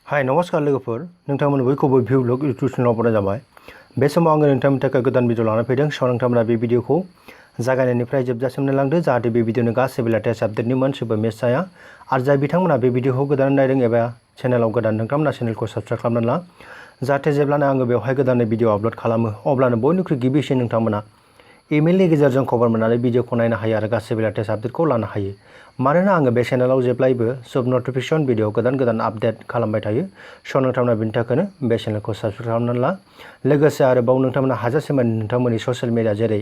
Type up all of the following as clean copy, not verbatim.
हाय नमस्कार लोगोफोर नोंथांमोन बयखौबो भिउ ब्लग इउटुब चेनेलाव बराय जाबाय। बे समाव आङो नोंथांनि थाखाय गोदान भिडिअ लाना फैदों। स' नोंथांमोना बे भिडिअखौ जागायनायनिफ्राय जोबजासिम नायलांदो जाहाथे बे भिडिअनि गासैबो लेटेस्ट आपडेटनि मोनसेबो मिस जाया। आरो जाय बिथांमोना बे भिडिअखौ गोदान नायदों एबा चेनेलाव गोदान नोंथांमोना चेनेलखौ साबस्क्राइब खालामनानै ला जाहाथे जेब्लानो आङो बेवहाय गोदानै भिडिअ आपल'ड खालामो अब्लानो बयनिख्रुइ गिबिसिन नोंथांमोना इमेलनि गेजेरजों खबर मोननानै भिडिअखौ नायनो हायो आरो गासैबो लेटेस्ट आपडेटखौ लानो हायो। मानोना आङो बे चेनेलाव जेब्लायबो सब नटिफिकेशन भिडिअ गोदान आपडेट खालामबाय थायो। स' नोंथांमोना बेनि थाखायनो बे चेनेलखौ साबस्क्राइब खालामनानै ला। लोगोसे आरोबाव नोंथांमोना हाजासे मानि नोंथांमोननि ससियेल मिडिया जेरै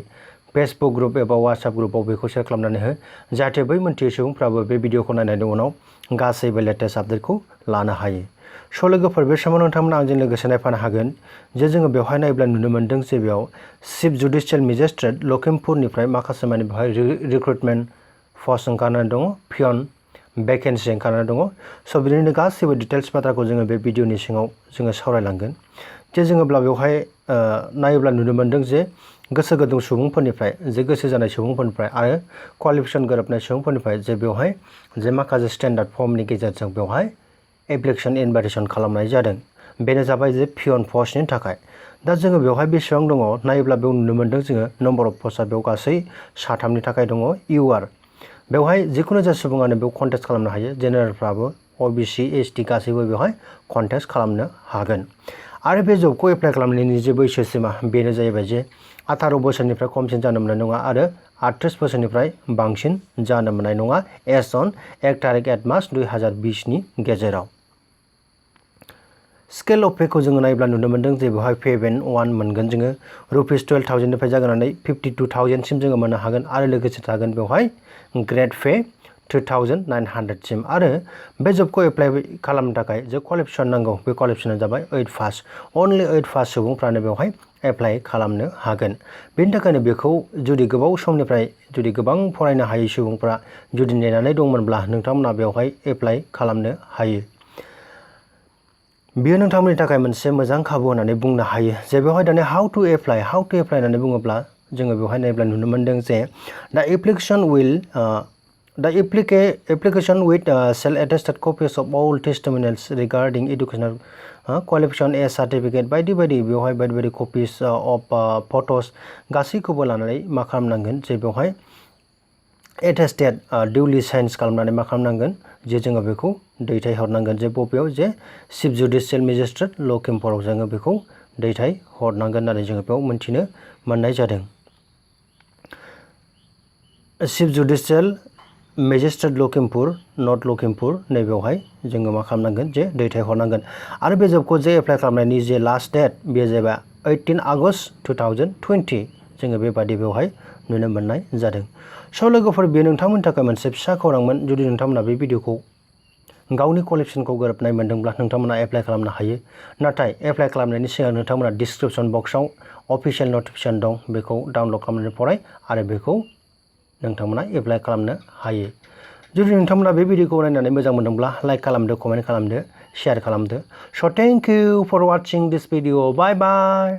फेसबुक ग्रुप एबा वाट्सएप ग्रुपआव बेखौ शेयार खालामनानै हो जाहाथे बै मोनथियै सुबुंफ्राबो बे भिडिअखौ नायनायनि उनाव गासैबो लेटेस्ट आपडेटखौ लानो हायो। स' लोगोफोर बे समाव नोंथांमोना आंजों लोगोसे नायफानो हागोन जे जोङो बेवहाय नायोब्ला नुनो मोन्दों जे बेयाव चिफ जुडिशियेल मेजिस्ट्रेट लखिमपुरनिफ्राय माखासे मानि बेवहाय रिक्रुटमेन्ट पस्ट ओंखारनानै दङ, पियन भेकेन्सि ओंखारनानै दङ। स' बिदिनो गासैबो डिटेल्स बाथ्राखौ जोङो बे भिडिअनि सिङाव जोङो सावरायलांगोन। जे जोङोब्ला बेवहाय नायोब्ला नुनो मोन्दों जे गोसो गुदुं सुबुंफोरनिफ्राय जे गोसो जानाय सुबुंफोरनिफ्राय आरो क्वालिफिकेसन गोरोबनाय सुबुंफोरनिफ्राय जे बेवहाय जे माखासे स्टेन्डार्ड फर्मनि गेजेरजों बेवहाय एप्लिकेसन इनभाइटेसन खालामनाय जादों। बेनो जाबाय जे पियन पस्टनि थाखाय। दा जोङो बेवहाय बेसेबां दङ नायोब्ला बेयाव नुनो मोन्दों जोङो नम्बर अफ पस्टआ बेयाव गासै 3 थाखाय दङ। इउआर बेवहाय जिखुनु जाया सुबुङानो बेयाव कन्टेस्ट खालामनो हायो। जेनेरेलफ्राबो ओबिसि एसटि गासैबो बेवहाय कन्टेस्ट खालामनो हागोन। आरो बे जबखौ एप्लाइ खालामनायनि जे बैसो सिमा बेनो जाहैबाय जे 18 बोसोरनिफ्राय खमसिन जानो मोननाय नङा आरो 38 बोसोरनिफ्राय बांसिन जानो मोननाय नङा एज अन 1 तारिख 8 मार्च 2020नि गेजेराव। स्केल अफ पेखौ जोङो नायोब्ला नुनो मोन्दों जे बेवहाय पे बेन 1 मोनगोन जोङो ₹12,000निफ्राय जागायनानै 52,000सिम जोङो मोननो हागोन आरो लोगोसे थागोन बेवहाय ग्रेड पे 2,900सिम। आरो बे जबखौ एप्लाइ खालामनो थाखाय जे क्वालिफिकेसन नांगौ बे क्वालिफिकेसना जाबाय 8 पास। अनलि 8 पास सुबुंफ्रानो बेवहाय एप्लाइ खालामनो हागोन। बेनि थाखायनो बेखौ जुदि गोबाव समनिफ्राय जुदि गोबां फरायनो हायै सुबुंफ्रा जुदि नेनानै दंमोनब्ला नोंथांमोना बेवहाय एप्लाइ खालामनो हायो। बेयो नोंथांमोननि थाखाय मोनसे मोजां खाबु होननानै बुंनो हायो। जे बेवहाय दानि हाउ टु एप्लाइ होननानै बुङोब्ला जोङो बेवहाय नायोब्ला नुनो मोन्दों जे The application with shall-attested copies of all testimonials regarding educational qualification as certificate बायदि बेवहाय बायदि copies of photos गासैखौबो लानानै मा खालामनांगोन जे बेवहाय एटेस्टेड डिउलि साइन्स खालामनानै मा खालामनांगोन जे जोङो बेखौ दैथायहरनांगोन जे बबेयाव जे चिफ जुडिशियेल मेजिस्ट्रेट लखिमपुराव जोङो बेखौ दैथायहरनांगोन होननानै जोङो बेयाव मोनथिनो मोननाय जादों। Chief judicial magistrate Lakhimpur north Lakhimpur नैबेयावहाय जोङो मा खालामनांगोन जे दैथायहरनांगोन। आरो बे जबखौ जे एप्लाइ खालामनायनि जे लास्ट डेट बेयो जाबाय 18 आगस्ट 2020 जोङो बेबादि बेवहाय नुनो मोननाय जादों। स' लोगोफोर बेयो नोंथांमोननि थाखाय मोनसे फिसा खौरांमोन। जुदि नोंथांमोना बे भिडिअखौ गावनि क्वालिफिकेसनखौ गोरोबनाय मोनदोंब्ला नोंथांमोना एप्लाइ खालामनो हायो। नाथाय एप्लाइ खालामनायनि सिगां नोंथांमोना डिसक्रिपसन बक्सआव अफिसियेल नटिफिकेसन दं बेखौ डाउनलड खालामनानै फराय आरो बेखौ नोंथांमोना एप्लाइ खालामनो हायो। जुदि नोंथांमोना बे भिडिअखौ नायनानै मोजां मोनदोंब्ला लाइक खालामदो, कमेन्ट खालामदो, शेयार खालामदो। So' thank you for watching this video. Bye bye.